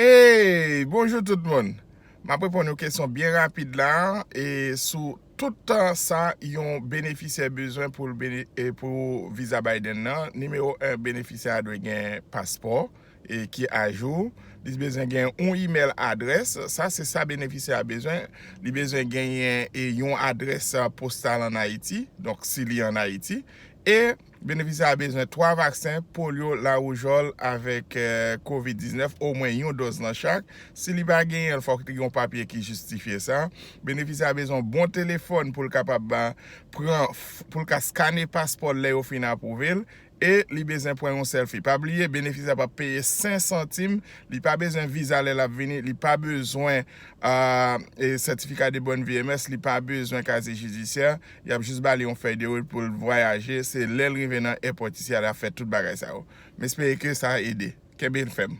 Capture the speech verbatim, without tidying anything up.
Hey, bonjou tout moun. M ap reponn yon kesyon byen rapid la, e sou tout tan sa yon benefisyè bezwen pou l bene, e pou viza Biden nan. Nimewo en, benefisyè a dwe gen paspò e ki ajou. Li bezwen gen yon email adrès. Sa se sa benefisyè a bezwen. Li bezwen genyen e yon adrès postal ann Ayiti, donk si li ann Ayiti. E benefisyè a bezwen twa vaksen, polyo, lawoujòl avèk eh, kovid diznèf, omwen yon dòz nan chak. Si li pa genyen l, fòk li gen yon papye ki jistifye sa. Benefisyè a bezwen bon telefòn pou l kapab ba, pran, pou l ka skane paspò l lè yo fin apwouve l. E li bezwen pran yon sèlfi. Pa bliye, benefisyè a p ap peye senk santim. Li pa bezwen viza lè l ap vini. Li pa bezwen ah, e sètifika de bòn V M S. Li pa bezwen kazye jidisyè. Y ap jis ba li yon fèy de wout pou l vwayaje. Se lè l rive nan èpòt isi a, l ap fè tout bagay sa yo. M espere ke sa ede. Kenbe l fèm.